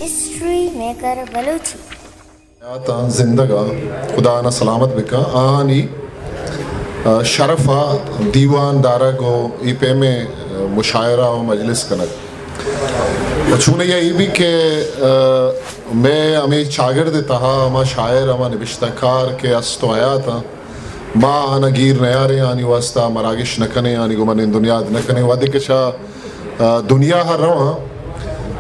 History maker Balochi. حیاتاں زندگ ءَ خدا آناں سلامت بکن۔ آہانی، آ، شرف ءَ دیوان دارگ ءُ اے پیمیں، آ، مشاعرہ ءُ مجلس کنگ۔ ءُ چونایا اے بھی کہ، آ، مئے ہمے چاگرد ءِ تہا ہما شاعر، ہما نبشتہ کار کہ است ءُ حیات آں، ما آہاں گیر نیاریں، آہانی واسطہ مراگش نہ کنیں، آہانی گوما نند ءُ نیاد نہ کنیں۔ وہدے کہ چہ، آ، دنیا ءَ رواں،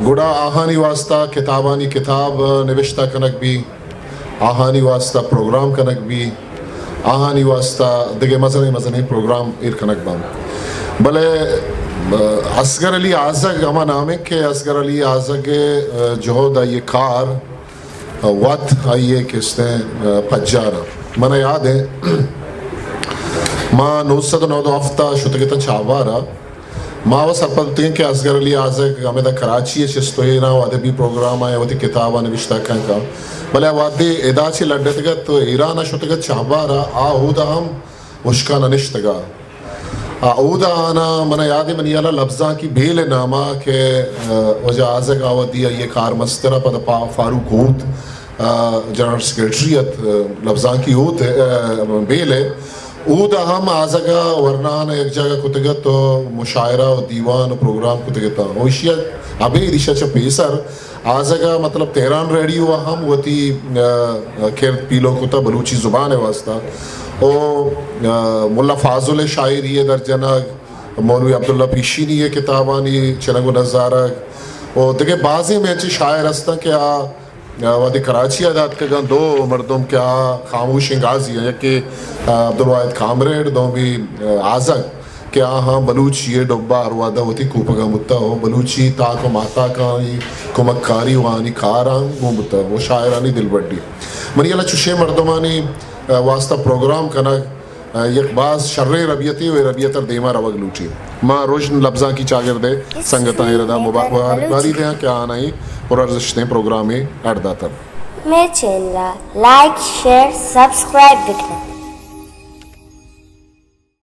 گڑا آہانی واسطہ کتابانی کتاب نبشتہ کنگ بی، آہانی واسطہ پروگرام کنگ بی، آہانی واسطہ دگہ مزنیں مزنیں پروگرام ایر کنگ باں۔ بلے، آ، اصغر علی آزگ ہما نام ایں کہ اصغر علی آزگ ءِ، آ، جہد، آئی ءِ کار، وت آئی ءِ کستیں، آ، پجار اَنت۔ من ءَ یاد ایں، ما نو سد ءُ نود ءُ ہفت ءَ شتگ اتاں چابہار ءَ۔ ما وَ سرپد بوتگیں کہ اصغر علی آزگ ہمدا کراچی ءَ چست ءُ ایر اَنت ءُ ادبی پروگرام ءَ وتی کتاب ءَ نبشتہ کنگ ءَ۔ بلے وہدے ادا چہ لڈ اتگ ات ءُ ایران ءَ شتگ ات چابہار ءَ، آ اودا ہم ہشکا نہ نشتگ ات۔ آ، اودا آناں من ءَ یاد ایں، منی ہیال ءَ لبزانکی بیل ءِ نام ءَ کہ، آ، واجہ آزگ ءَ وہدی آئی ءِ کارمستر ءَ پدا پا-، فاروق ہوت، آ، جنرل سیکرٹری ات، آ، لبزانکی ہوت ءِ، آ، بیل ءِ۔ اودا ہم آزگ ءَ ورناہان ءَ یک جاگہ کتگ ات ءُ مشاعرہ ءُ دیوان ءُ پروگرام کتگ اتاں۔ ءُ ایشی ءَ ابید ایشی ءَ چہ پیسر آزگ ءَ مطلب تہران ریڈیو ءَ ہم وتی، آ، کرد پیلو کتہ بلوچی زبان ءِ واسطہ۔ او، آ، ملا فاضل ءِ شاعری ءِ در جنگ، مولوی عبداللہ پیشینی ءِ کتابانی چنگ ءُ نزارگ، او دگہ بازیں مئے انچیں شاعر ہستاں کہ آ، آ، وہدے کراچی ءَ داتکگاں، دو مردم کہ آ خاموشیں گازی اَنت، یکے، آ، عبدالواحد کامریڈ، دومی، آ، آزگ۔ کہ آہاں بلوچی ءِ ڈبہ ءَ ہر وہد ءَ وتی کوپگاں بوتہ ءُ بلوچی تاک ءُ ماہتاکانی کمکاری ءُ آہانی کاراں گون بوتہ ءُ شاعرانی دلبڈی۔ منی ہیال ءَ چشیں مردمانی، آ، واسطہ پروگرام کنگ، آ، یک باز شریں ربیتے ءُ اے ربیت ءَ دیما روگ لوٹی۔ ما رژن لبزانکی چاگرد ءِ سنگتاں اے ردا مبارکباری دیاں کہ آہاں اے پرارزشتیں پروگرامے اڈ داتگ۔ مئے چینل ءَ لائک، شیئر، سبسکرائب بکن۔